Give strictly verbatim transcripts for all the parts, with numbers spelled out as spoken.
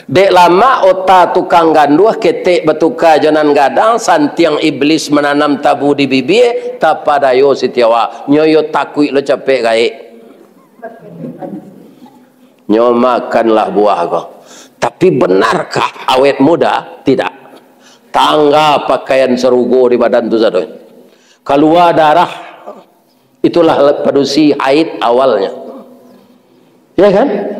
Dek lamak ota tukang ganduah, ketek batuka jo nan gadang, santiang iblis mananam tabu di bibia, tapadayo Siti Hawa. Nyo iyo takuik lo capek gaek. Nyo makanlah buah ko. Tapi benarkah awet muda? Tidak. Tangga pakaian sarugo di badan tu sadonyo. Kalua darah, itulah padusi haid awalnya. Ya kan?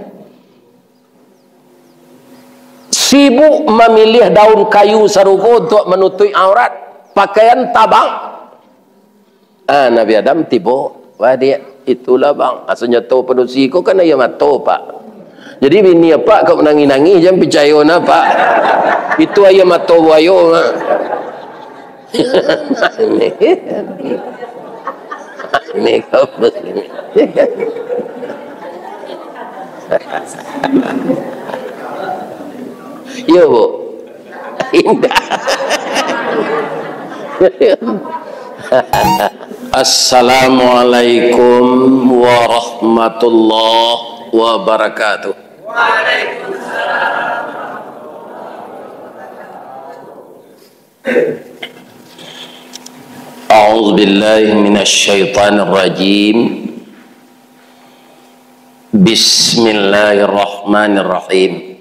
Sibuk mamiliah daun kayu sarugo untuak manutuik aurat, pakaian tabang. Ah, Nabi Adam tibo, wah, dia, "Itulah, Bang, asa nyato padusi ko kan aia mato, Pak." Jadi bini apak kok nangih-nangih, jan picayo nah, Pak. Itu aia mato buayo, Mak. Aneh. Aneh kau begini. Yo, Bu. Indah. Assalamualaikum warahmatullahi wabarakatuh. A'udzubillahi minasyaitonirrajim. Bismillahirrahmanirrahim.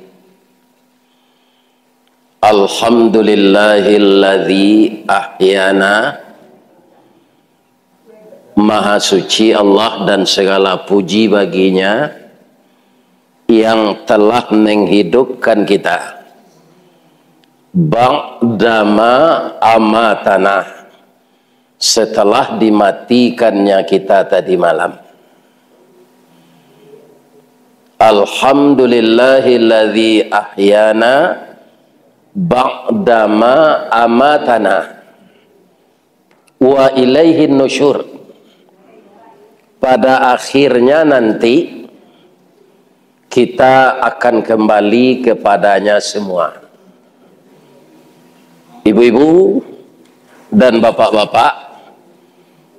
Alhamdulillahilladzi ahyana. Maha suci Allah dan segala puji baginya yang telah menghidupkan kita. Ba'dama amatana, setelah dimatikannya kita tadi malam. Alhamdulillahilladzi ahyana ba'dama amatana wa ilaihin nusyur. Pada akhirnya nanti, kita akan kembali kepadanya semua. Ibu-ibu dan bapak-bapak,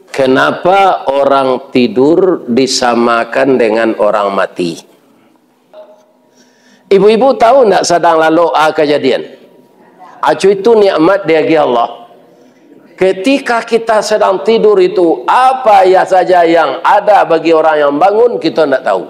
kenapa orang tidur disamakan dengan orang mati? Ibu-ibu tahu ndak sadang lalok a kajadian? Acu itu nikmat diagiah Allah. Ketika kita sedang tidur itu, apa ya saja yang ada bagi orang yang bangun, kita ndak tahu.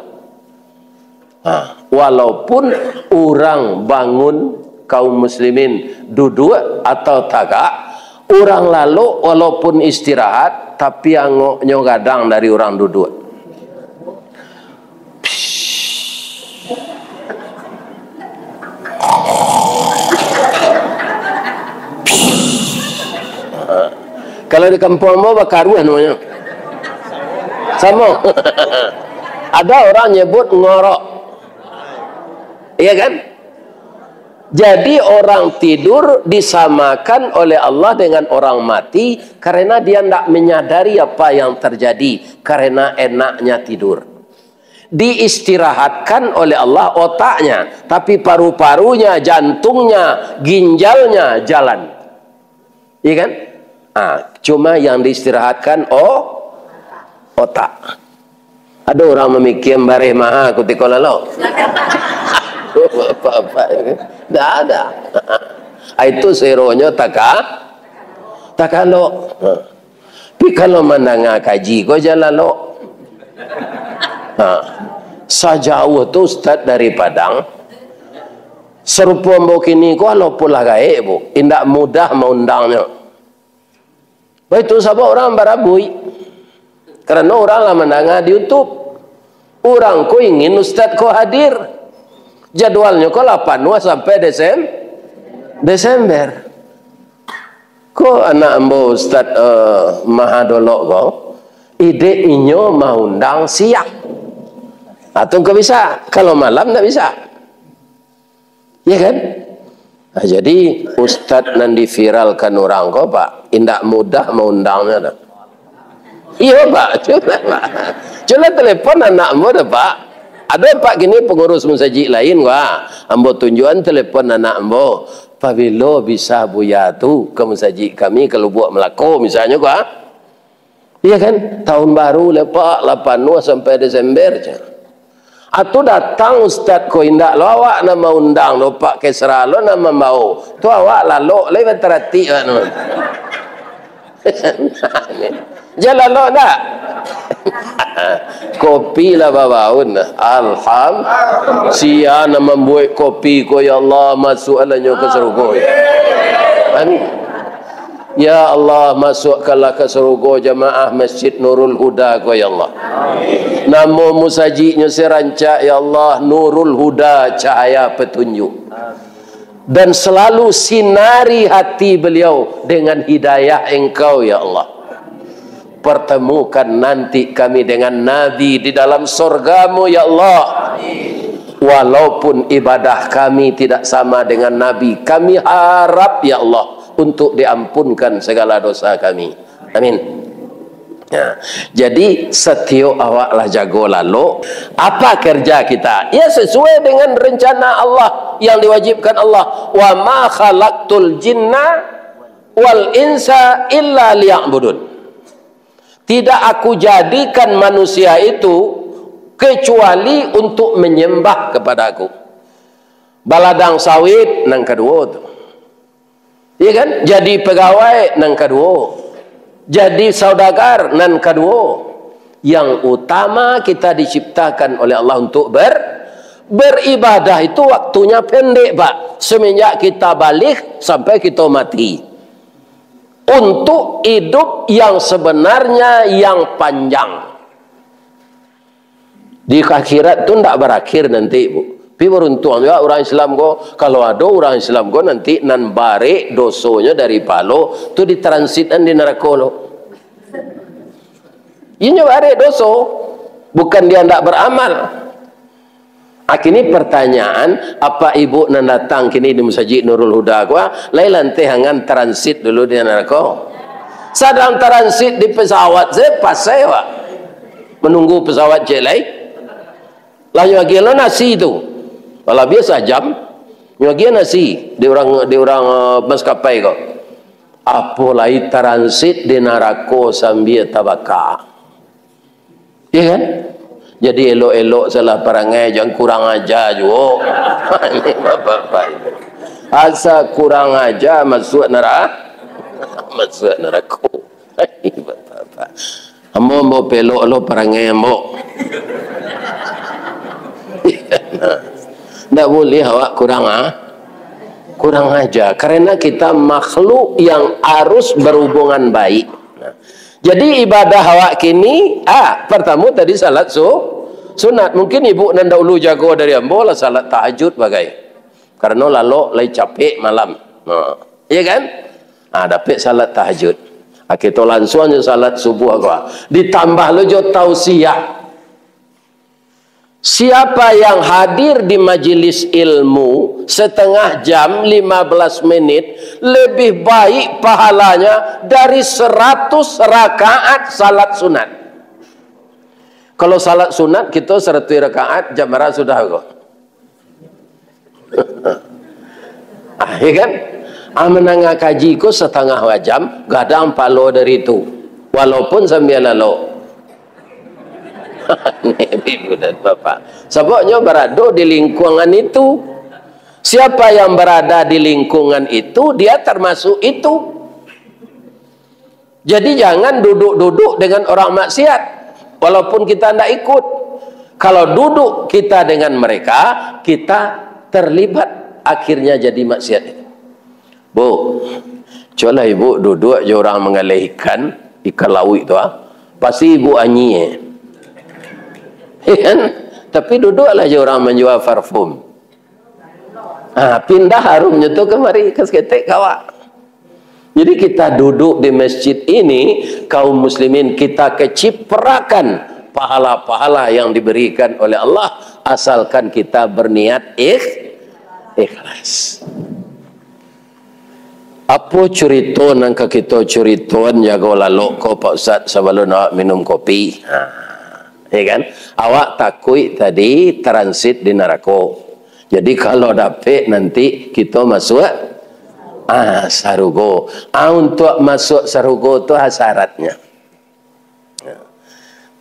Ha, walaupun urang bangun, kaum muslimin duduak atau tagak, urang lalok walaupun istirahat, tapi angoknyo gadang dari urang duduak. Kalau di kampuang ambo, bakaruah namonyo. Samo. Ada orang nyebut ngorok. Iya kan? Jadi, orang tidur disamakan oleh Allah dengan orang mati karena dia ndak menyadari apa yang terjadi karena enaknya tidur. Diistirahatkan oleh Allah otaknya, tapi paru-parunya, jantungnya, ginjalnya jalan. Iya kan? Ah, cuma yang diistirahatkan o-, otak. Ada orang mamikia bareh maha kutiko lalok? Bapak-bapak, ndak ada. Ah, itu seronyo taka-, takalok. Ah. Tapi kalau mandanga kaji ko jan lalok. Ha. Sajauah tu ustaz dari Padang, sarupo ambo kini ko, walaupun lah gaek, Bu, indak mudah maundangnyo. Baitu sabab urang barabuik. Karano urang lah mandanga di YouTube. Urang ko ingin ustaz ko hadir. Jadwalnyo ko lah panuah sampai Desem-, Desember. Ko anak ambo Ustaz, eh, Maha Dolok ko, idek inyo maundang siang. Atau engkau bisa, kalau malam ndak bisa. Ya kan? Nah, jadi ustaz nan diviralkan urang ko, Pak, indak mudah maundangnyo tu. Iyo, Pak. Cubo, Pak. Cubo telepon anak ambo dah, Pak. Ado, Pak, kini pengurus masajik lain, wah. Ambo tunjuakan telepon anak ambo. Pabilo bisa Buya tu ka masajik kami ka Lubuak Melako, misalnyo, wah. Iya kan? Tahun baru lah, Pak, lah panuah sampai Desember, cah. Atu datang ustaz ko, indak lo awak nan maundang, lo Pak Kesra lo nan mambao. Tu awak lalok lai bataratik awak tu. Jan lalok ndak? Kopi lah babaun. Alham-, sia nan mambuek kopi ko, ya Allah, masuaklah nyo ka sarugo. Amin. Ya Allah, masuakkanlah ka sarugo jamaah Masjid Nurul Huda ko, ya Allah. Namo musajiknyo sarancak, ya Allah, Nurul Huda, cahaya petunjuk. Dan selalu sinari hati beliau dengan hidayah Engkau, ya Allah. Pertemukan nanti kami dengan Nabi di dalam sorga-Mu, ya Allah. Walaupun ibadah kami tidak sama dengan Nabi, kami harap, ya Allah, untuk diampunkan segala dosa kami. Amin. Ya. Jadi, satiok awak lah jago lalok, apa kerja kita? Ya, sesuai dengan rencana Allah yang diwajibkan Allah. "Wa ma khalaqtul jinna wal insa illa liya'budun." Tidak Aku jadikan manusia itu kecuali untuk menyembah kepada Aku. Baladang sawit nan kaduo tu. Ya kan? Jadi pegawai nan kaduo. Jadi saudagar nan kaduo. Yang utama kita diciptakan oleh Allah untuk ber-, beribadah itu waktunya pendek, Pak. Semenjak kita baligh sampai kita mati. Untuk hidup yang sebenarnya yang panjang. Di akhirat tu ndak barakhir nanti, Bu. Tapi baruntuang juga urang Islam ko, kalau ado urang Islam ko nanti nan barek dosonyo dari palo tu ditransitkan di narako lo. Inyo barek doso, bukan dia ndak beramal. Ah, kini pertanyaan, apa ibu nan datang kini di Masajik Nurul Huda ko, ah, lai lanteh angan transit dulu di narako? Sadang transit di pesawat, saya pasai, Pak. Menunggu pesawat cek lai. Lah nyo agiah lo nasi tu. Lah labiah sajam, nyo agiah nasi di urang, di urang, eh, maskapai ko. Apo lai transit di narako sambia tabaka. Iya kan? Jadi elok-elok salah parangai, jan kurang aja juo. Ini bapak-bapak ini. Asa kurang aja masuak nara-, masuak narako. Bapak-bapak. Ambo, ambo pelok lo parangai ambo. Ndak boleh awak kurang, ah, kurang aja. Karena kita makhluk yang harus berhubungan baik. Nah, jadi ibadah awak kini, ah, pertama tadi salat su-, sunat. Mungkin ibu nan dahulu jago dari ambo lah salat tahajud bagai. Karena lalok lai capek malam. Nah, iya kan? Ah, dapek salat tahajud. Ah, kita langsung aja salat subuh ko. Ditambah lo jo tausiah. Siapa yang hadir di majelis ilmu setengah jam, lima belas menit, lebih baik pahalanya dari seratus rakaat salat sunat. Kalau salat sunat, kita seratus rakaat, jam bara sudah ko. Ah, ya kan? Ah, manangah kaji ko satangah jam, gadang palo dari tu. Walaupun sambia lalok. Ibu dan bapak. Sababnyo barado di lingkungan itu. Siapa yang berada di lingkungan itu, dia termasuk itu. Jadi, jangan duduk-duduk dengan orang maksiat, walaupun kita ndak ikut. Kalau duduk kita dengan mereka, kita terlibat, akhirnya jadi maksiat. Bu, cubolah ibu duduk jo urang manggaleh ikan, ikan lauik tu, ah. Pasti ibu anyia. Ya kan? Tapi duduklah jo urang manjua parfum. Ah, pindah harumnyo tu kamari, ka saketek ka awak. Jadi, kita duduk di masjid ini, kaum muslimin, kita keciprakan pahala-pahala yang diberikan oleh Allah, asalkan kita berniat ikh-, ikhlas. Apo curito nan ka kito curitoan jago lalok ko, Pak Ustaz, sabalun awak minum kopi? Ha, ya kan? Awak takuik tadi transit di narako. Jadi, kalau dapek nanti kito masuak, ah, sarugo. Ah, untuak masuak sarugo tu, ah, syaratnyo. Ya.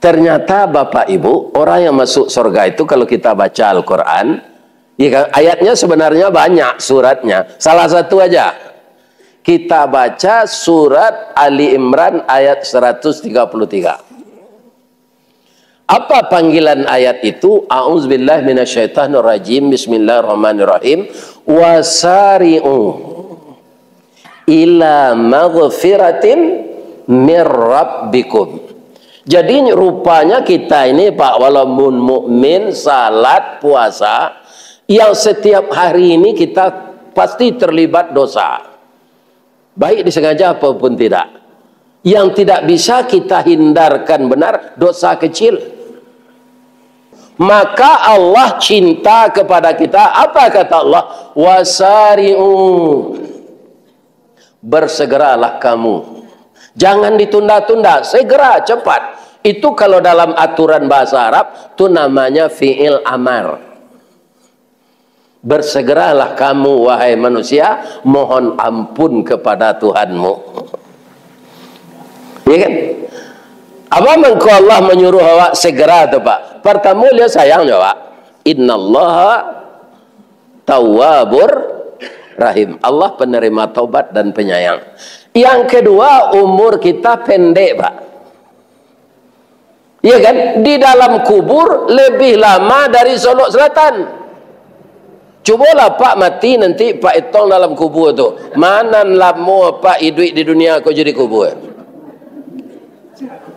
Ternyata, Bapak Ibu, orang yang masuk surga itu, kalau kita baca Al-Quran, ya kan, ayatnya sebenarnya banyak, suratnya. Salah satu aja. Kita baca surat Ali Imran ayat seratus tiga puluh tiga. Apa panggilan ayat itu? A'udzubillahi minasyaitonirrajim. Bismillahirrahmanirrahim. Wasari'u ila maghfiratin mir rabbikum. Jadi, rupanya kita ini, Pak, walaupun mukmin, salat, puasa, yang setiap hari ini kita pasti terlibat dosa. Baik disengaja ataupun tidak. Yang tidak bisa kita hindarkan benar, dosa kecil. Maka Allah cinta kepada kita. Apa kata Allah? Wasari'u. Bersegeralah kamu. Jangan ditunda-tunda, segera, cepat. Itu kalau dalam aturan bahasa Arab, itu namanya fi'il amar. Bersegeralah kamu, wahai manusia, mohon ampun kepada Tuhanmu. Ya kan? Apa mangko Allah menyuruh awak segera tu, Pak? Pertama, dia sayang jo awak. Innallaha tawwabur rahim. Allah penerima taubat dan penyayang. Yang kedua, umur kita pendek, Pak. Iya kan? Di dalam kubur lebih lama dari Solok Selatan. Cubolah Pak mati nanti, Pak etong dalam kubur tu. Manan lamo Pak iduik di dunia ko jadi kubur.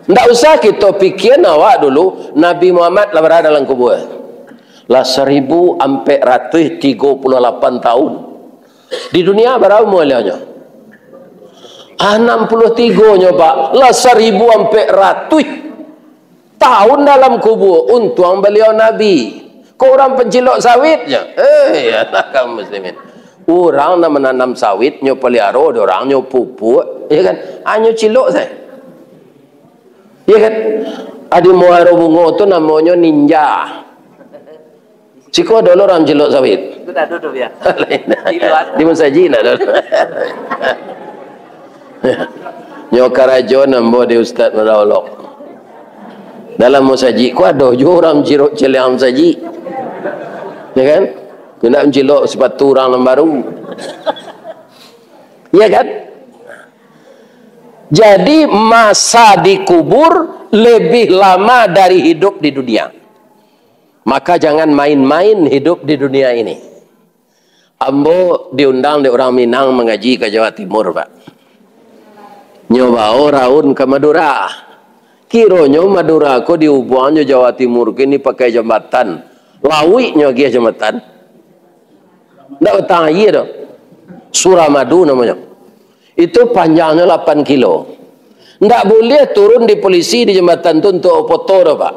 Ndak usah kito pikian awak dulu, Nabi Muhammad lah bara dalam kubur. Lah saribu ampek ratuih tigo puluah lapan tahun. Di dunia bara umur baliaunyo? Anam puluah tigo nyo, Pak. Lah saribu ampek ratuih tahun dalam kubur. Untuang baliau Nabi. Kok urang pancilok sawit nyo? Eh, anak kaum muslimin. Urang nan mananam sawit nyo paliaro, dek urang nyo pupuk, ya kan? Anyo cilok sajo. Ya kan? Ado muaro bungo tu namonyo ninja. Siko ado lo urang cilok sawit? Itu dah duduk ya. Di luar. Di musajik ndak ado. Nyo karajo nambo di Ustaz Madaulok. Dalam musajik ko ado juo urang cilok ciliang musajik. Ya kan? Ko ndak mancilok sepatu urang nan baru. Ya kan? Jadi, masa di kubur lebih lama dari hidup di dunia. Maka, jangan main-main hidup di dunia ini. Ambo diundang dek urang Minang mangaji ka Jawa Timur, Pak. Nyo bao raun ka Madura. Kironyo Madura ko diubuang jo Jawa Timur kini pakai jambatan. Lauik nyo agiah jambatan. Ndak batang aia doh. Suramadu namonyo. Itu panjangnyo lapan kilo. Ndak buliah turun di polisi di jambatan tu untuak foto doh, Pak.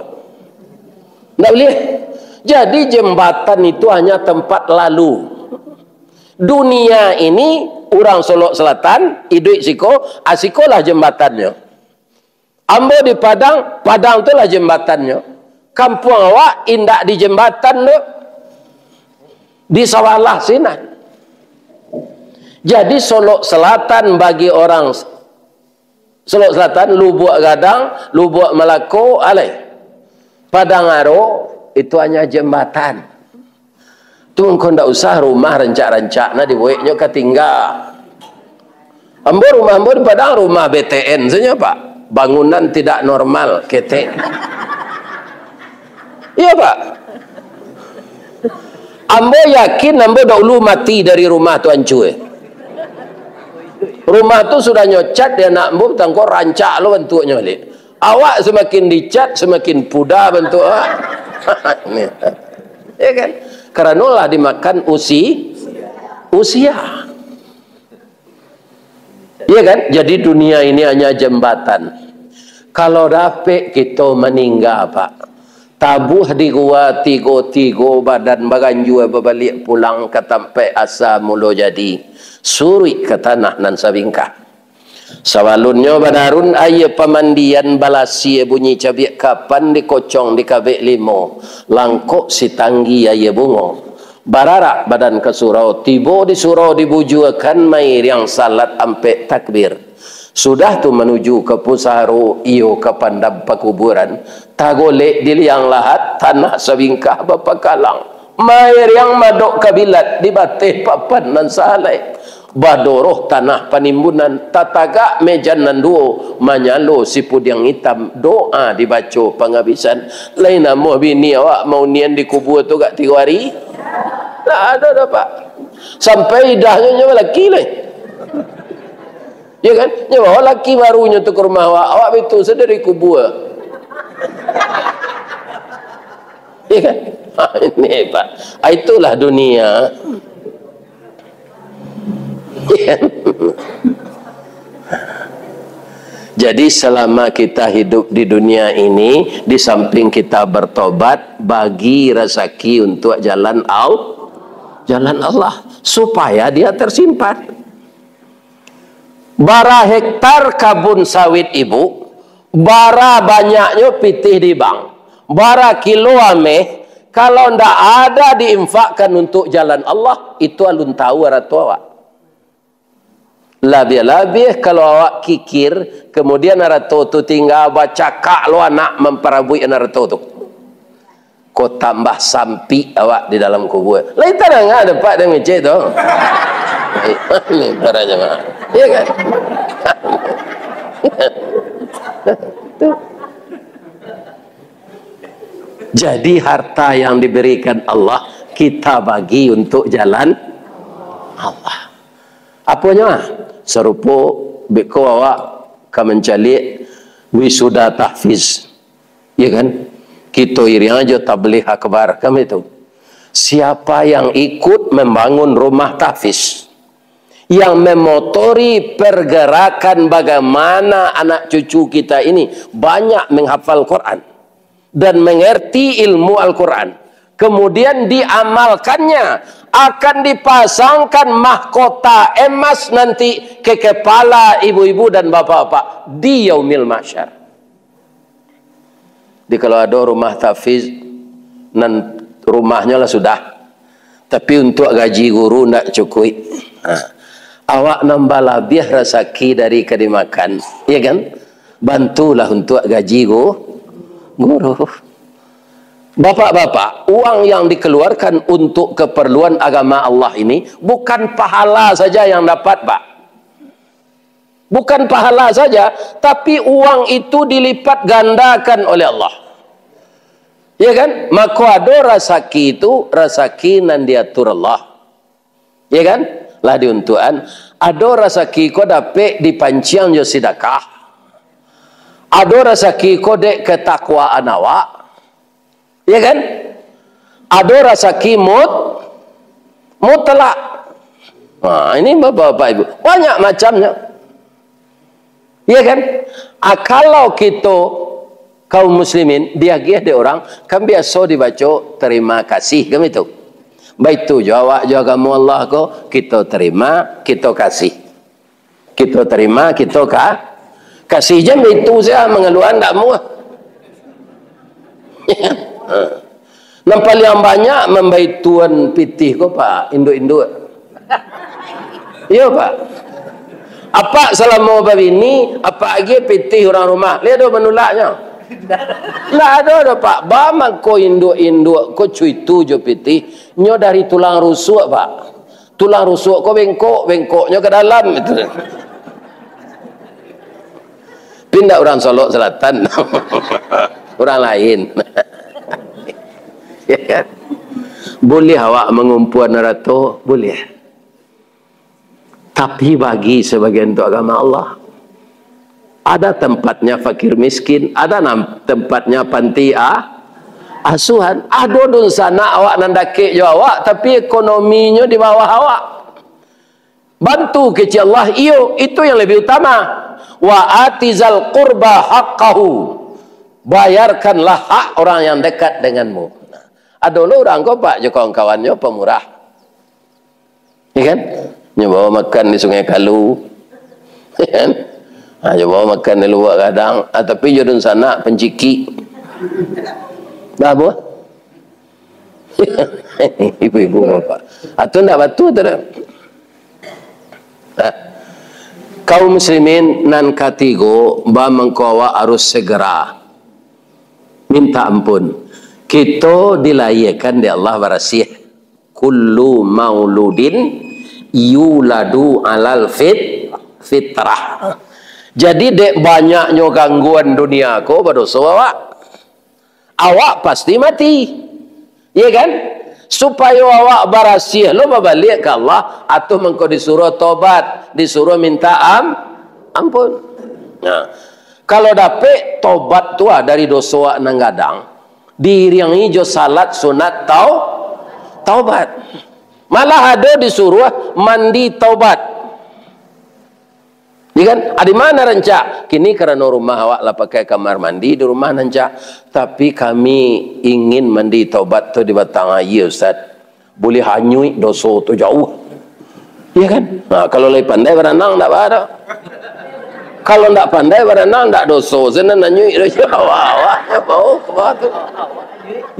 Ndak buliah. Jadi, jambatan itu hanya tempat lalu. Dunia ini, urang Solok Selatan, iduik siko, ah, sikolah jambatannyo. Ambo di Padang, Padang tu lah jambatannyo. Kampuang awak indak di jambatan tu. Di Sawalah sinan. Jadi, Solok Selatan bagi orang Solok Selatan, Lubuak Gadang, Lubuak Malako, alai. Padang Aro, itu hanya jambatan. Tu engkau ndak usah rumah rancak-rancak, nah, dibueknyo ka tingga. Ambo rumah ambo di Padang, rumah B T N sajo, Pak. Bangunan tidak normal, ketek. Iya, Pak. Ambo yakin ambo dahulu mati dari rumah tu ancua. Rumah tu sudah nyo cat di anak ambo, tangko rancak lo bantuaknyo baliak. Awak samakin dicat, samakin puda bantuak awak. Ya kan? Karano lah dimakan usi-, usia. Ya kan? Jadi dunia ini hanya jambatan. Kalau dapek kito maningga, Pak, tabuah di gua tigo-tigo badan baganjua babaliak pulang ka tampek asa mulo jadi, suruik ka tanah nan sabingkah. Sabalunnyo badarun aia pamandian, balasia bunyi cabiak kapan, dikocong dikabek limo, langkok sitanggi aia bungo. Bararak badan ka surau, tibo di surau dibujuakan, mairiang salat ampek takbir. Sudah tu manuju ka pusaro, iyo ka pandam pakuburan, tagolek di liang lahat, tanah sabingkah bapakalang. Mairiang madok ka bilat di bateh papan nan sahalai. Badoroh tanah panimbunan, tatagak mejan nan duo, manyalo sipudiang itam, doa dibaco pangabisan. Lai namuah bini awak maunian di kubua tu gak tigo ari? Ndak ado doh, Pak. Sampai idahnyo nyo balaki lai. Ya kan? Nyo bawa laki barunyo tu ka rumah awak, awak bitu sadari kubua. Ya kan? Ha, ini, Pak. Ah, itulah dunia. Ya kan? Jadi, selama kita hidup di dunia ini, di samping kita bertobat, bagi rasaki untuk jalan Al-, jalan Allah, supaya dia tersimpan. Bara hektar kabun sawit ibu, bara banyaknyo pitih di bank, bara kilo ameh, kalau ndak ada diinfakkan untuk jalan Allah, itu alun tahu arato awak. Labiah-labiah kalau awak kikir, kemudian arato tu tingga, bacakak lo anak mamparabuik arato tu. Ko tambah sampik awak di dalam kubua. Lai tadanga dek Pak dek ngecek tu. Ini para jamaah. Ya kan? Tu. Jadi, harta yang diberikan Allah, kita bagi untuk jalan Allah. Aponyo, ah? Sarupo beko awak ka mancaliak wisuda tahfiz. Ya kan? Kito iriang ajo tabligh akbar, kan itu. Siapa yang ikut membangun rumah tahfiz, yang memotori pergerakan bagaimana anak cucu kita ini banyak menghafal Quran dan mengerti ilmu Al-Quran, kemudian diamalkannya, akan dipasangkan mahkota emas nanti ke kepala ibu-ibu dan bapak-bapak di Yaumil Mahsyar. Jadi, kalau ado rumah tahfiz, nan rumahnyo lah sudah, tapi untuak gaji guru ndak cukuik. Ha. Awak nan balabiah rasaki dari ka dimakan, ya kan? Bantulah untuak gaji gu-, guru. Bapak-bapak, uang yang dikeluarkan untuk keperluan agama Allah ini bukan pahala saja yang dapat, Pak. Bukan pahala saja, tapi uang itu dilipat gandakan oleh Allah. Ya kan? Mako ado rasaki itu, rasaki nan diatur Allah. Ya kan? Lah diuntukan, ado rasaki ko dapek dipanciang jo sidakah. Ado rasaki ko dek ketakwaan awak. Ya kan? Ado rasaki mut-, mutlak. Nah, ini bapak-bapak ibu, banyak macamnya. Ya kan? Ah, kalau kito kaum muslimin diagiah dek orang, kan biaso dibaco terima kasih, kan itu? Baitu jo awak jo agamo Allah ko, kito terima, kito kasih. Kito terima, kito ka-, kasih. Jan baitu sajo, mangaluan ndak muah. Nan paliang banyak mambaituan pitih ko, Pak, induak-induak. Iyo, Pak. Apak salamo babini, apak agiah pitih urang rumah. Lai ado manulaknyo? Ndak ado doh, Pak. Ba mangko induak-induak ko cuitu jo pitih, nyo dari tulang rusuak, Pak. Tulang rusuak ko bengkok, bengkoknyo ka dalam. Pindah urang Solok Selatan. Urang lain. Ya kan? Buliah awak mangumpuan arato, buliah. Tapi bagi sabagian tu agama Allah. Ada tempatnya fakir miskin, ada nam-, tempatnya panti a-, asuhan. Ado dunsanak awak nan dakek jo awak, tapi ekonominyo di bawah awak. Bantu kecek Allah, iyo, itu yang lebih utama. Wa atizal qurba haqqahu. Bayarkanlah hak orang yang dekat denganmu. Ado lo urang ko, Pak, jo kawan-kawannyo pemurah. Ya kan? Nyo bawa makan di Sungai Kalu. Ya kan? Ha, nyo bawa makan di Lubuak Gadang. Ha, tapi jo dunsanak pancikik. Dah apo? Ibu-ibu, bapak. Atau ndak batua tu dah. Ha. Kaum muslimin, nan katigo, ba mangko awak harus segera minta ampun. Kito dilahirkan di Allah barasiah. Kullu mauludin yuladu alal fit-, fitrah. Jadi, dek banyaknyo gangguan dunia ko, badoso awak. Awak pasti mati. Iya kan? Supayo awak barasiah lo babaliak ka Allah, atuh mangko disuruah tobat, disuruah minta am-, ampun. Nah, kalau dapek tobat tu, ah, dari doso awak nan gadang, diiringi jo salat sunat tau-, taubat. Malah ado disuruah mandi taubat. Iya kan? Ah, di ma nan rancak? Kini karano rumah awak lah pakai kamar mandi, di rumah nan rancak. Tapi kami ingin mandi taubat tu di batang aia, Ustaz. Buliah anyuik doso tu jauah. Iya kan? Nah, kalau lai pandai baranang, ndak baa doh. Kalau ndak pandai baranang, ndak doso. Sinan anyuik doso. Awak, awak, bau, bau tu.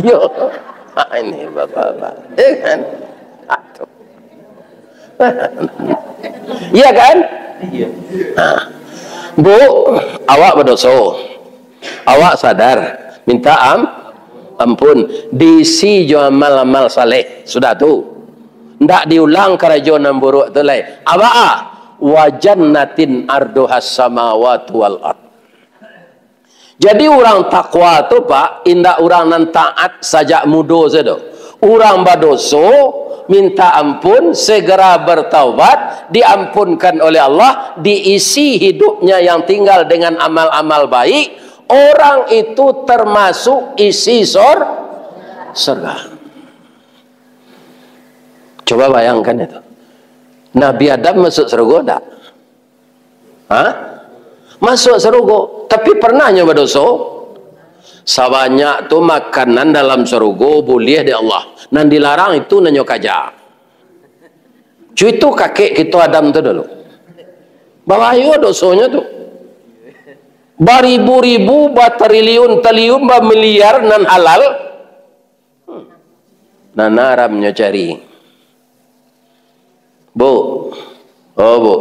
Yo. Ha, ini bapak-bapak. Iya kan? Aduh. Iya kan? Iya. Nah, Bu, awak badoso. Awak sadar, minta am-, ampun. Diisi jo amal-amal saleh. Sudah tu. Ndak diulang karajo nan buruak tu lai. Awak ah, wa jannatin arduhas samawati wal ard. Jadi, urang takwa tu, Pak, indak urang nan taat sajak mudo sajo. Urang badoso, minta ampun, segera bertaubat, diampunkan oleh Allah, diisi hidupnya yang tinggal dengan amal-amal baik, orang itu termasuk isi sor-, sorga. Coba bayangkan itu. Nabi Adam masuk surga ndak? Ha? Masuk sarugo, tapi pernah nyo badoso? Sabanyak tu makanan dalam sarugo buliah dek Allah. Nan dilarang itu nan nyo kaja. Cuitu kakek kito Adam tu dulu. Babahayo dosonyo tu. Baribu-ribu, batriliun-triliun, bamiliar nan halal. Nan haram nyo cari. Bu. Oh, Bu.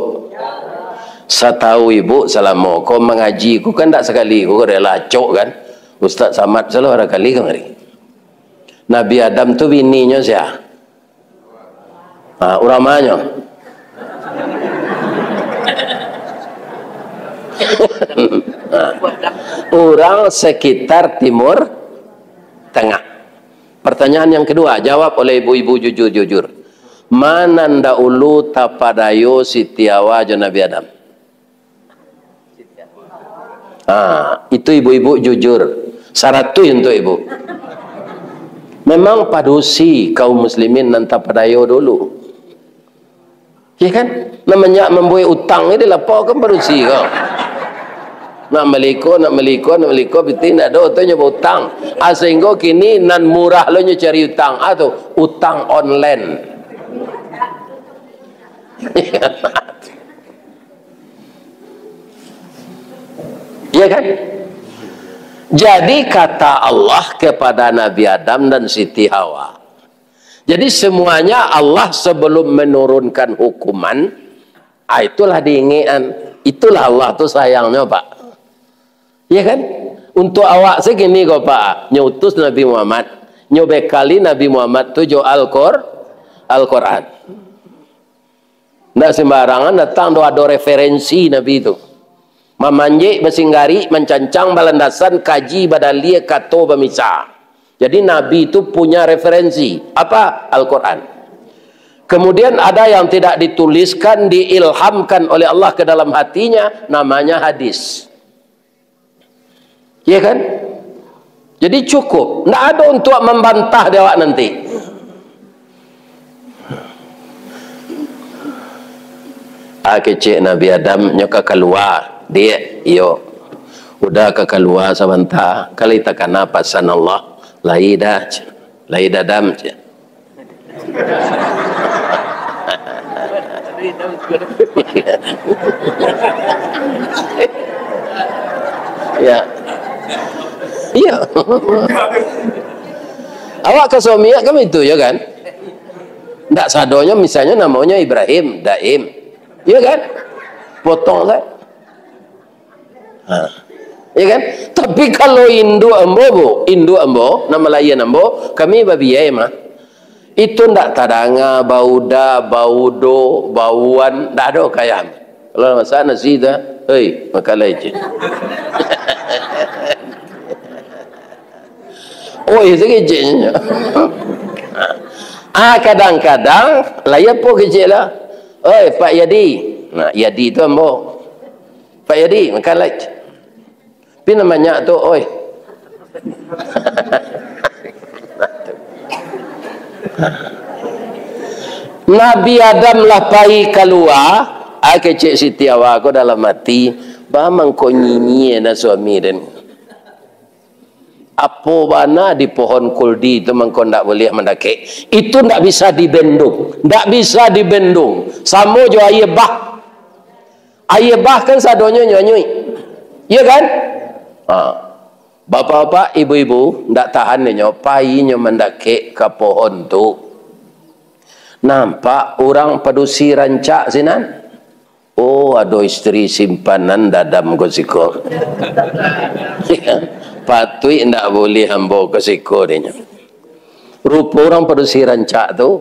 Satau ibu, salamo ko mangaji ko kan dak sakali ko, ko adalah acok kan. Ustaz Samad salah bara kali kamari. Nabi Adam tu bininyo sia? Ha, urang manyo? Ha. Urang sekitar Timur Tengah. Pertanyaan yang kedua, jawab oleh ibu-ibu jujur-jujur. Ma nan daulu tapadayo Siti Hawa jo Nabi Adam? Ah, itu ibu-ibu jujur. Saratuih untuk ibu. Memang padusi kaum muslimin nan tapadayo dulu. Iya kan? Namanya mambuek utang ni dilaporkan padusi ko. Nak maliko, nak maliko, nak maliko, piti ndak ado, tu nyo bautang. Ah, sehingga kini nan murah lo nyo cari utang. Ah, tu, utang online. Iya kan? Jadi kata Allah kepada Nabi Adam dan Siti Hawa, jadi, semuanya Allah sebelum menurunkan hukuman, ah, itulah diingekan. Itulah Allah tu sayangnyo, Pak. Iya kan? Untuk awak segini ko, Pak. Nyo utus Nabi Muhammad. Nyo bekali Nabi Muhammad tu jo Al-Qur-, Al-Quran. Ndak sembarangan datang do, ado referensi Nabi tu. Mamanjek, basinggarik, mancancang, balandasan, kaji, badalia, kato, bamisa. Jadi, Nabi tu punya referensi. Apa? Al-Quran. Kemudian ada yang tidak dituliskan, diilhamkan oleh Allah ke dalam hatinya, namanya hadis. Iya kan? Jadi cukup. Ndak ado untuak mambantah di awak nanti. Ah, kecek Nabi Adam, nyo ka kalua, Diak, iyo. Uda ka kalua sabanta, ka lai takana pasan Allah, lai dah, lai dah Adam, cek. Ya. Iya. Awak ka suami kan itu, ya kan? Ndak sadonyo, misalnyo namonyo Ibrahim, Daim. Ya kan? Potong sajo. Ha. Ya kan? Tapi kalau induak ambo, Bu, induak ambo, nan malahian ambo, kami babiai mah. Itu ndak tadanga bauda, baudo, bauan, ndak ado kayam. Kalau masak nasi tu, "Hei, makan lai, Cik." Oi, sakeceknyo. Ah, kadang-kadang, lah, iyo apo kecek lah. "Oi, Pak Yadi." Nah, Yadi tu ambo. "Pak Yadi, makan lai." Pi nan banyak tu, oi. Nabi Adam lah pai kalua, ah, kecek Siti Hawa ko dalam ati, "Ba mangko nyinyia na suami den?" Apo bana di pohon kuldi tu mangko ndak buliah mandakek? Itu ndak bisa dibendung. Ndak bisa dibendung. Samo jo aia bah. Aia bah kan sadonyo nyo anyuik. Iya kan? Ha. Bapak-bapak, ibu-ibu, ndak tahan inyo, pai inyo mandakek ka pohon tu. Nampak urang padusi rancak sinan. Oh, ado isteri simpanan Adam ko siko. Patuik ndak buliah ambo ko siko, dinyo. Rupo urang padusi rancak tu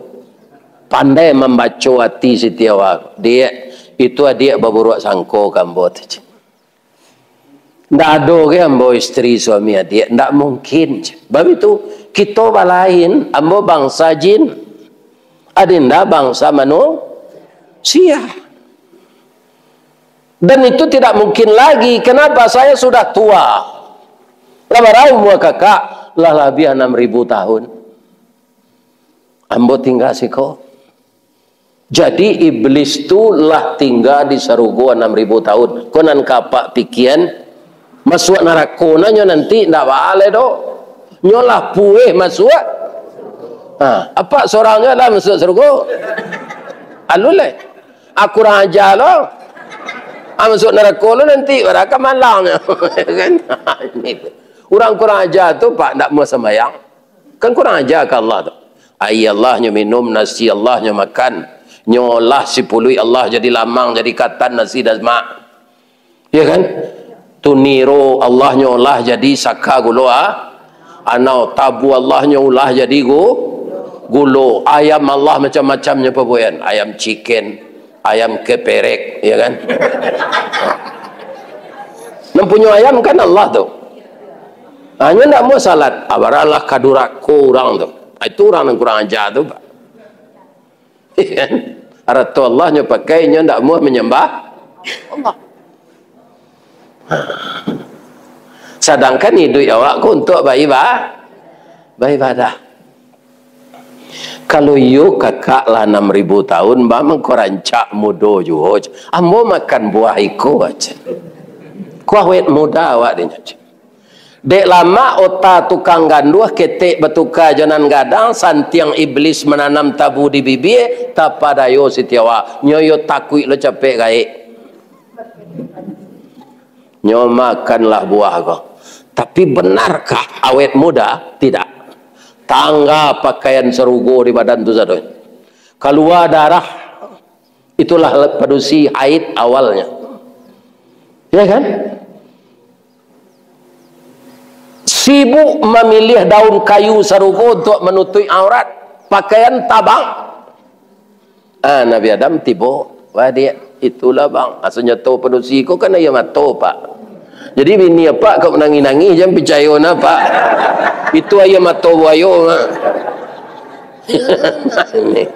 pandai mambaco ati Siti Hawa. "Diak, itu adiak baburuak sangko ka ambo," tu. "Ndak ado ge ambo isteri suami adiak, ndak mungkin." Babitu, kito balain, ambo bangsa jin, adinda bangsa manusia. Dan itu tidak mungkin lagi. Kenapa? Saya sudah tua. Lah bara umua kakak? Lah labiah anam ribu tahun. Ambo tingga siko. Jadi, iblis tu lah tingga di sarugo anam ribu tahun. Ko nan ka apak pikian, masuak narako nah nyo nanti ndak baa lai doh. Nyo lah pueh masuak. Ha, apak sorang nyo lah masuak sarugo. Alun lai. Ah, kurang aja lo. Ah, masuak narako lo nanti, bara ka malang nyo. Kan? Urang kurang aja tu, Pak, ndak mau sambayang. Kan kurang aja ka Allah tu. Aia Allah nyo minum, nasi Allah nyo makan. Nyo olah sipuluik Allah jadi lamang, jadi katan nasi dan semak. Ya kan? Tu niro Allah nyo olah jadi saka gulo, ah, anau. Tabu Allah nyo olah jadi gu-, gulo. Ayam Allah macam-macam nyo pabuekan. Ayam chicken, ayam keperek, ya kan? Nan punyo ayam kan Allah tu. Hanyo ndak mau salat, abaralah ka durako urang tu. Itu urang nan kurang aja tu, Pak. Arato Allah nyo pakai, nyo ndak mau manyambah Allah. Sadangkan iduik awak ko untuak baiba-, baibadah. Kalau iyo kakak lah anam ribu tahun, ba mangko rancak mudo juo. Ambo makan buah iko aja. Ko awet muda awak dinyo. Dek lamak ota tukang ganduah, ketek batuka jo nan gadang, santiang iblis mananam tabu di bibia, tapadayo Siti Hawa. Nyo iyo takuik lo capek gaek. Nyo makanlah buah ko. Tapi benarkah awet muda? Tidak. Tangga pakaian sarugo di badan tu sadonyo. Kalua darah, itulah padusi haid awalnya. Ya kan? Sibuk mamiliah daun kayu sarugo untuak manutuik aurat, pakaian tabang. Ah, Nabi Adam tibo, "Wah, Diak, itulah, Bang. Aso nyato padusi ko kan aia mato, Pak. Jadi bini Apak kok manangih-nangih, jan picayo nah, Pak. Itu aia mato buayo, Mak." Aneh.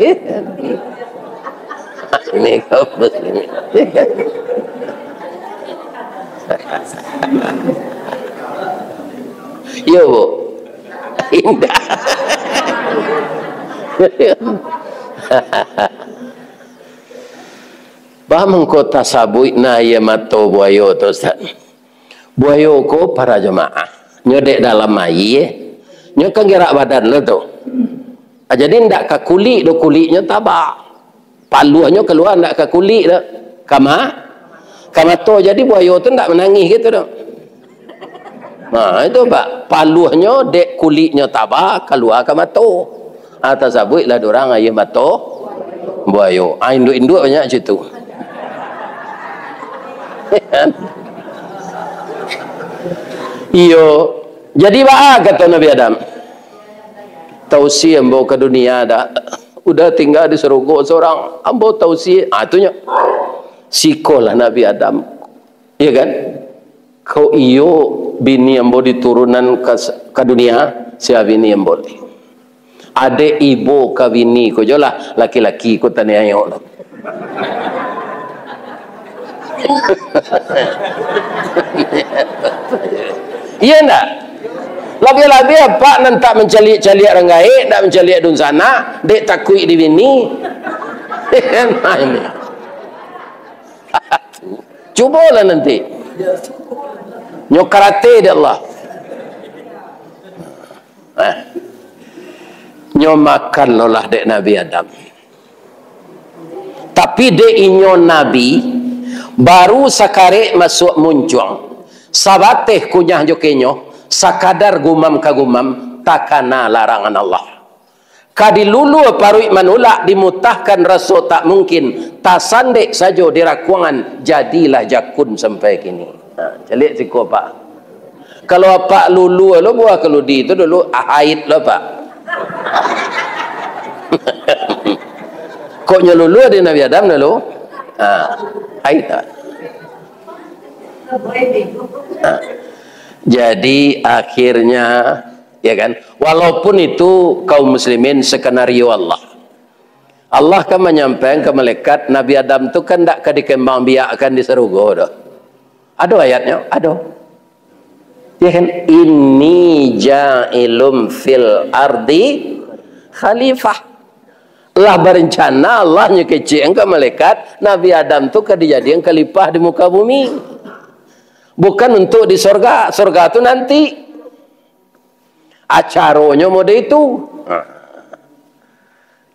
Aneh kau ni. Yo, Bu. Indak. Ba mangko tasabuik nah aia mato buayo tu, Ustaz? Buayo ko, para jamaah, nyo dek dalam aia, nyo kan gerak badan lo tu. Ah, jadi ndak ka kulik doh, kuliknyo tabak. Paluahnyo kalua ndak ka kulik doh. Ka ma-, ka mato. Jadi buayo tu ndak manangih gitu doh. Nah, itu, Pak. Paluahnyo dek kuliknyo tabak, kalua ka mato. Ah, tasabuiklah dek urang aia mato buayo. Ah, induak-induak banyak situ. Iyo. Jadi, baa kato Nabi Adam? Tausie ambo ka dunia dah. Udah tingga di sarugo sorang. Ambo tausie. Ah, tu nyo. Sikolah Nabi Adam. Iya kan? Kok iyo bini ambo diturunan ka, ka dunia, sia bini ambo ti. Adek ibo ka bini ko jo lah, laki-laki ko taniayo lo. Iya ndak? Labiah-labiah apak nan tak mancaliak-caliak urang gaek, tak mancaliak dunsanak, dek takuik di bini. Nah, ini. Cubolah nanti. Nyo karate dek Allah. Eh. Nyo makan lo lah dek Nabi Adam. Tapi dek inyo Nabi, baru sakarek masuak muncuang, sabateh kunyah jo kenyah, sakadar gumam ka gumam, takana larangan Allah. Ka dilulua paruik manulak, dimutahkan raso tak mungkin, tasandek sajo di rakuangan, jadilah jakun sampai kini. Ha, caliak siko, Pak. Kalau apak lulua lo buah kaludi tu dulu, ah, haid lo, Pak. Kok nyo lulua di Nabi Adam dulu? Ha, haid, Pak. Ha. Jadi, akhirnya, ya kan? Walaupun itu, kaum muslimin, skenario Allah. Allah kan manyampaikan ka malaikat, Nabi Adam tu kan ndak ka dikembangbiakkan di sarugo doh. Ado ayatnyo? Ado. Ya kan? "Inni ja'ilun fil ardi khalifah." Lah barencana Allah nyo kecek ka malaikat, Nabi Adam tu ka dijadikan khalifah di muka bumi. Bukan untuk di sorga. Sorga tu nanti. Acaronyo mode itu. Ha.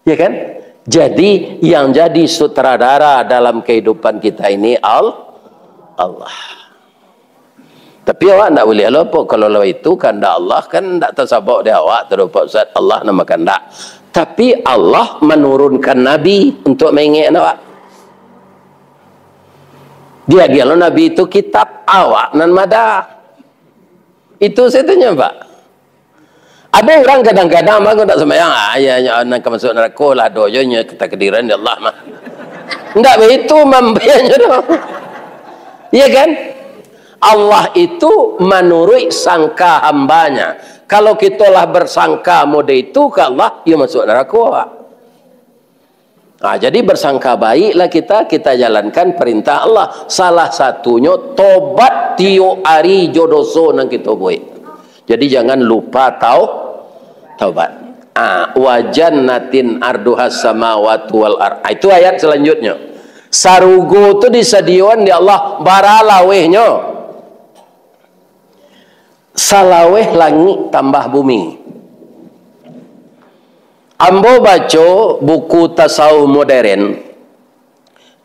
Ya kan? Jadi, yang jadi sutradara dalam kehidupan kita ini Al-, Allah. Tapi awak ndak buliah lo, Pak, kalau lah itu kandak Allah, kan ndak tasabok di awak tu, Pak Ustaz, Allah nan bakandak. Tapi Allah manurunkan Nabi untuk maingek awak. Dia, dia lo Nabi itu kitab, awak nan madah. Itu satunyo, Pak. Ado urang kadang-kadang, bang, ndak sumbayang, ah, ya, ya, nan ka masuak narako lah, ado jo nyo takdiran di Allah mah. Ndak baitu mambianyo doh. Iya kan? Allah itu manuruik sangka hambanya. Kalau kito lah bersangka mode itu ka Allah, yo masuak narako. Nah, jadi bersangka baiklah kita, kita jalankan perintah Allah. Salah satunyo tobat tiok ari jo doso nan kito buek. Jadi jangan lupa tau-, taubat. Ah, "Wa jannatin arduhas samawati wal ar-," ah, itu ayat selanjutnyo. Sarugo tu disadioan di Allah bara lawehnyo. Salaweh langik tambah bumi. Ambo baco buku tasawuf modern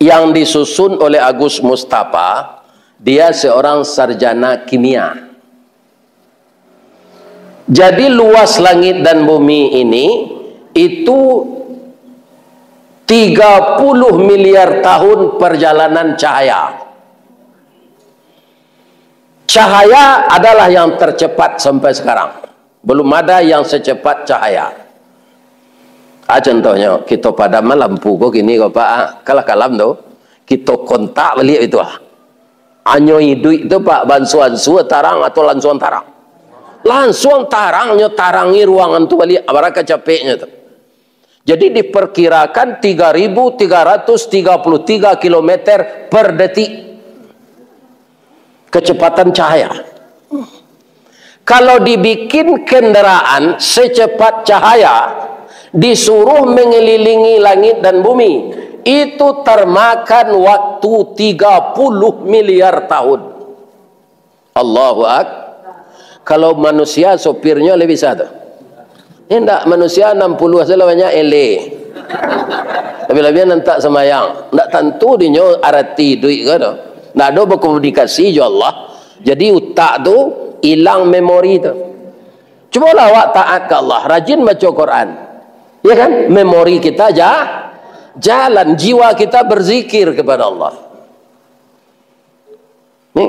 yang disusun oleh Agus Mustafa, dia seorang sarjana kimia. Jadi, luas langit dan bumi ini, itu tiga puluh miliar tahun perjalanan cahaya. Cahaya adalah yang tercepat sampai sekarang. Belum ada yang secepat cahaya. Ah, contohnyo, kito padam lampu ko kini ko, Pak, ah, kalah kalam tu. Kito kontak baliak itu, ah. Anyo iduik tu, Pak, bansuan-sua tarang atau lansuang tarang? Lansuang tarang, nyo tarangi ruangan tu baliak, bara kacapeknyo tu. Jadi, diperkirakan tiga ribu tiga ratus tiga puluh tiga kilometer per detik kecepatan cahaya. Kalau dibikin kendaraan secepat cahaya, disuruh mengelilingi langit dan bumi, itu termakan waktu tiga puluh miliar tahun. Allahu Ak-, kalau manusia, sopirnyo lai bisa tu. Indak, manusia anam puluah sajo lah banyak, eleh. Labiah-labiah nan tak sambayang. Ndak tantu dinyo arati iduik ko tu. Ndak ado bakomunikasi jo Allah. Jadi utak tu ilang memori tu. Cubolah awak taat ka Allah, rajin baco Quran. Ya kan? Memori kita ja-, jalan, jiwa kita berzikir kepada Allah. Ni,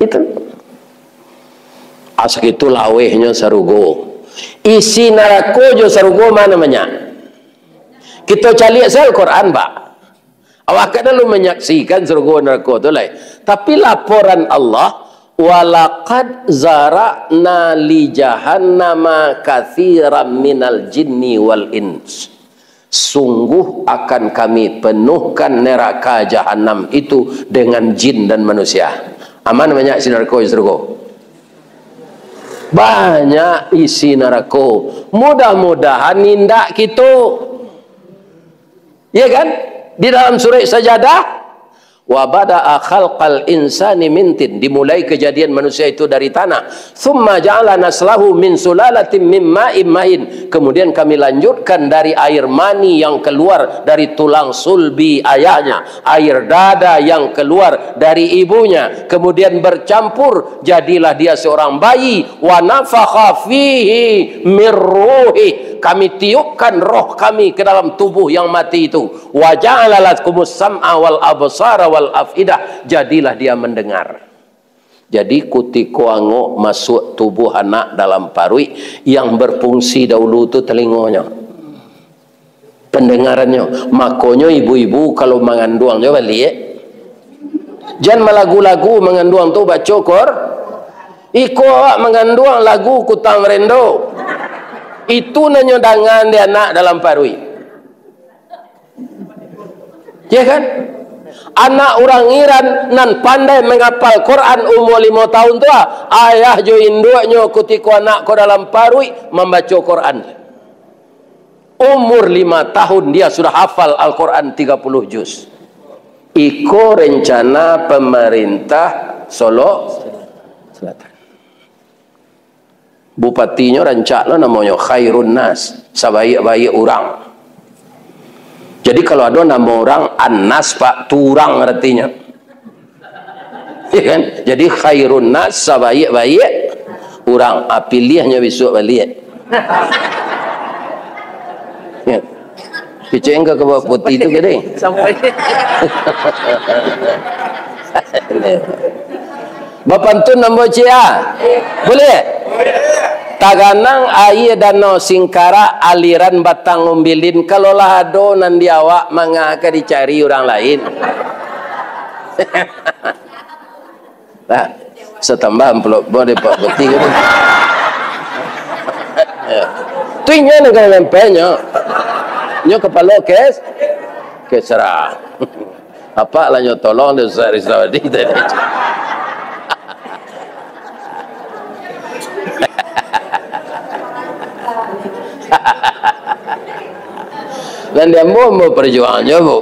itu. Asa itu lawehnyo sarugo. Isi narako jo sarugo ma banyak? Kito caliak sajo Al-Quran, Pak. Awak kan lalu manyaksikan sarugo narako tu lai. Tapi laporan Allah, "Walaqad zara'na li jahannama katsiran minal jinni wal ins." Sungguh akan Kami penuhkan neraka Jahanam itu dengan jin dan manusia. Aman banyak isi narako di sarugo? Banyak isi narako. Mudah-mudahan indak kito. Ya kan? Di dalam surah Sajadah, "Wa bada'a khalqal insani min tin." Dimulai kejadian manusia itu dari tanah. "Tsumma ja'ala naslahu min sulalatin min ma'in mahin." Kemudian Kami lanjutkan dari air mani yang keluar dari tulang sulbi ayahnya, air dada yang keluar dari ibunya, kemudian bercampur, jadilah dia seorang bayi. "Wa nafakha fihi mir ruhi." Kami tiupkan roh Kami ke dalam tubuh yang mati itu. "Wa ja'ala lakumus sam'a wal absara wal afidah." Jadilah dia mendengar. Jadi, kutiko angok masuak tubuh anak dalam paruik, yang berfungsi dahulu tu telingonyo, pendengarannyo. Makonyo ibu-ibu kalau manganduang jo baliak, jan malagu-lagu manganduang tu baco Qur-, iko awak manganduang lagu Kutang Rendo. Itu nanyo dangan di anak dalam paruik. Ya kan? Anak urang Iran nan pandai mangapal Quran umur limo tahun tu, ah, ayah jo induaknyo kutiko anak ko dalam paruik mambaco Quran. Umur lima tahun dia sudah hafal Al-Quran tiga puluh juz. Iko rencana pemerintah Solok Selatan. Bupatinyo rancak lo namonyo, Khairun Nas, sabaiak-baiak urang. Jadi, kalau ado namo urang Anas, Pak, tu urang aratinyo. Ya kan? Jadi, Khairun Nas, sabaiak-baiak urang. Ah, piliahnyo bisuak baliak. Ya. Kicek ka bawah putih tu, gede. Sampai. Bapantun ambo, Cik, ah? Buliah? Taganang aia Danau Singkarak, aliran Batang Umbilin, kalau lah ado nan di awak, manga ka dicari urang lain. Nah, satambah amplop bo dek Pak Bupati ko tu. Ya. Tu inyo nan ka nyampaiannyo. Nyo kapalo kes, kesrah. Apak lah nyo tolong dek Ustaz Rizawadi tadi. Nan di ambo, ambo pajuangan juo, Bu.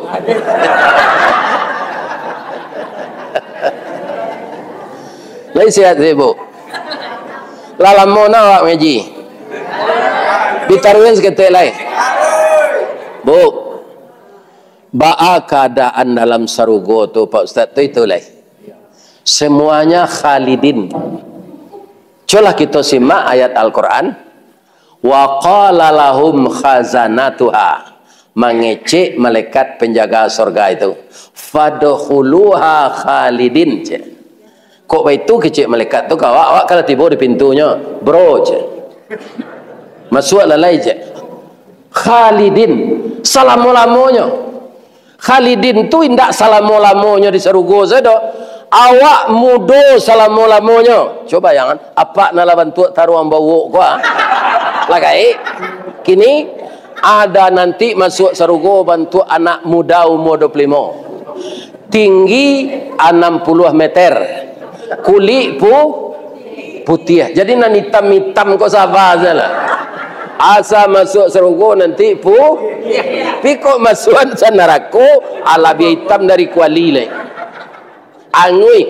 Lai sihat, Bu? Lah lamo na awak mangaji? Ditaruihan saketek lai. Bu, baa kaadaan dalam sarugo tu, Pak Ustaz, tu itu lai? Semuanya khalidin. Cubolah kito simak ayat Al-Quran. "Wa qala lahum khazanatuha." Mangecek malaikat penjaga sorga itu, "Fadkhuluha khalidin," cek. Kok baitu kecek malaikat tu ka awak, awak kalau tibo di pintunyo, "Bro," cek. "Masuaklah lai," cek. "Khalidin, salamo-lamonyo." Khalidin tu indak salamo-lamonyo di sarugo sajo doh. Awak mudo salamo-lamonyo. Cubo bayangan, apak nan lah bantuak taruang bauak ko, ah. Lah gaek. Kini, ada nanti masuak sarugo bantuak anak muda umur dua puluh limo. Tinggi anam puluah meter. Kulik pu-, putiah. Jadi nan itam-itam ko saba sajolah. Asa masuak sarugo nanti pu-, pi kok masuak sa narako, ah, labiah itam dari kuali lai. Anguih.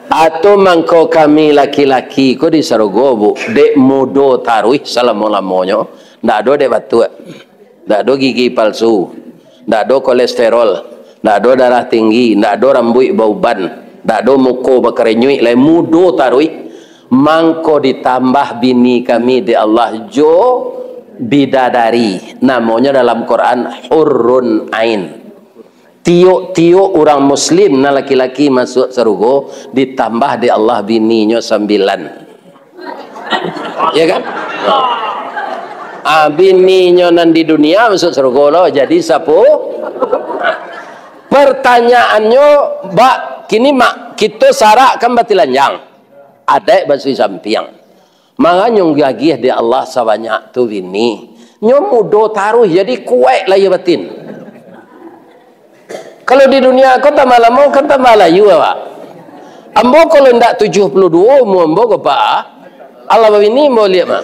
Atau mangko kami laki-laki ko di sarugo, Bu, dek mudo taruih salamo-lamonyo, ndak ado dek batuak. Ndak ado gigi palsu, ndak ado kolesterol, ndak ado darah tinggi, ndak ado rambuik bauban, ndak ado muko bakarenyuik lai, mudo taruih. Mangko ditambah bini kami dek Allah jo Bidadari, namonyo dalam Quran hurrun ain. Tiok-tiok urang muslim nan laki-laki masuak sarugo, ditambah dek Allah bininyo sambilan. Ya kan? Ah, bininyo nan di dunia masuak sarugo lo, jadi sapu. Pertanyaannyo, bak kini mak kito sarak kan batilanjang. Adaik basuih sampiang. Manganyong gagiah dek Allah sabanyak tu bini. Nyo mudo taruih, jadi kuaik lahia batin. Kalau di dunia ko tambah lamo, kan tambah layu awak. Ambo kalau indak tujuah puluah duo umua ambo ko, Pak, ah. Alah babini ambo liak mah.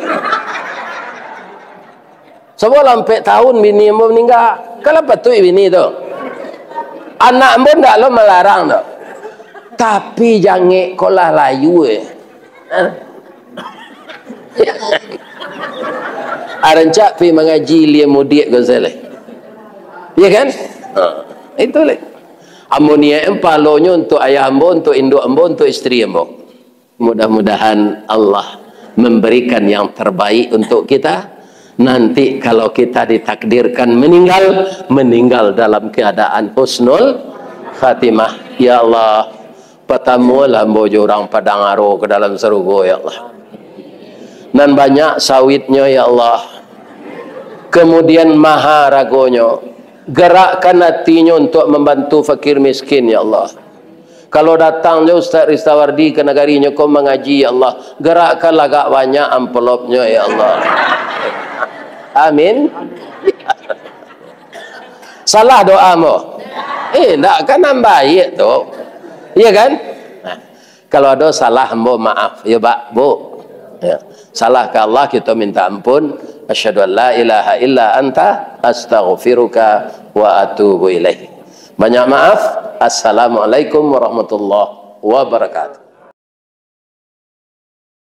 Sabab lah ampek tahun bini ambo maningga. Kan lah patuik bini tu. Anak ambo ndak lo malarang tu. Tapi jangek ko lah layu, eh. Arancak pi mangaji ilia mudiak ko salah. Ya kan? Ha, itu lah. Ambo niaik pahalonyo untuk ayah ambo, untuk induak ambo, untuk isteri ambo. Mudah-mudahan Allah memberikan yang terbaik untuk kita. Nanti kalau kita ditakdirkan meninggal, meninggal dalam keadaan husnul khatimah. Ya Allah, patamualah ambo jo urang Padang Aro ka dalam sarugo, ya Allah. Nan banyak sawitnyo, ya Allah. Kemudian maha haragonyo. Gerakkan hatinyo untuk membantu fakir miskin, ya Allah. Kalau datang jo Ustaz Ristawardi ka nagarinyo ko mangaji, ya Allah, gerakkanlah agak banyak amplopnyo, ya Allah. Amin. Salah doa ambo? Eh, ndak kan nan baiak tu. Iya kan? Nah, kalau ado salah ambo maaf, ya, Pak, Bu. Ya. Salah ka Allah, kita minta ampun. Asyhadu an la ilaha illa anta, astaghfiruka wa atubu ilaik. Banyak maaf. Assalamualaikum warahmatullahi wabarakatuh.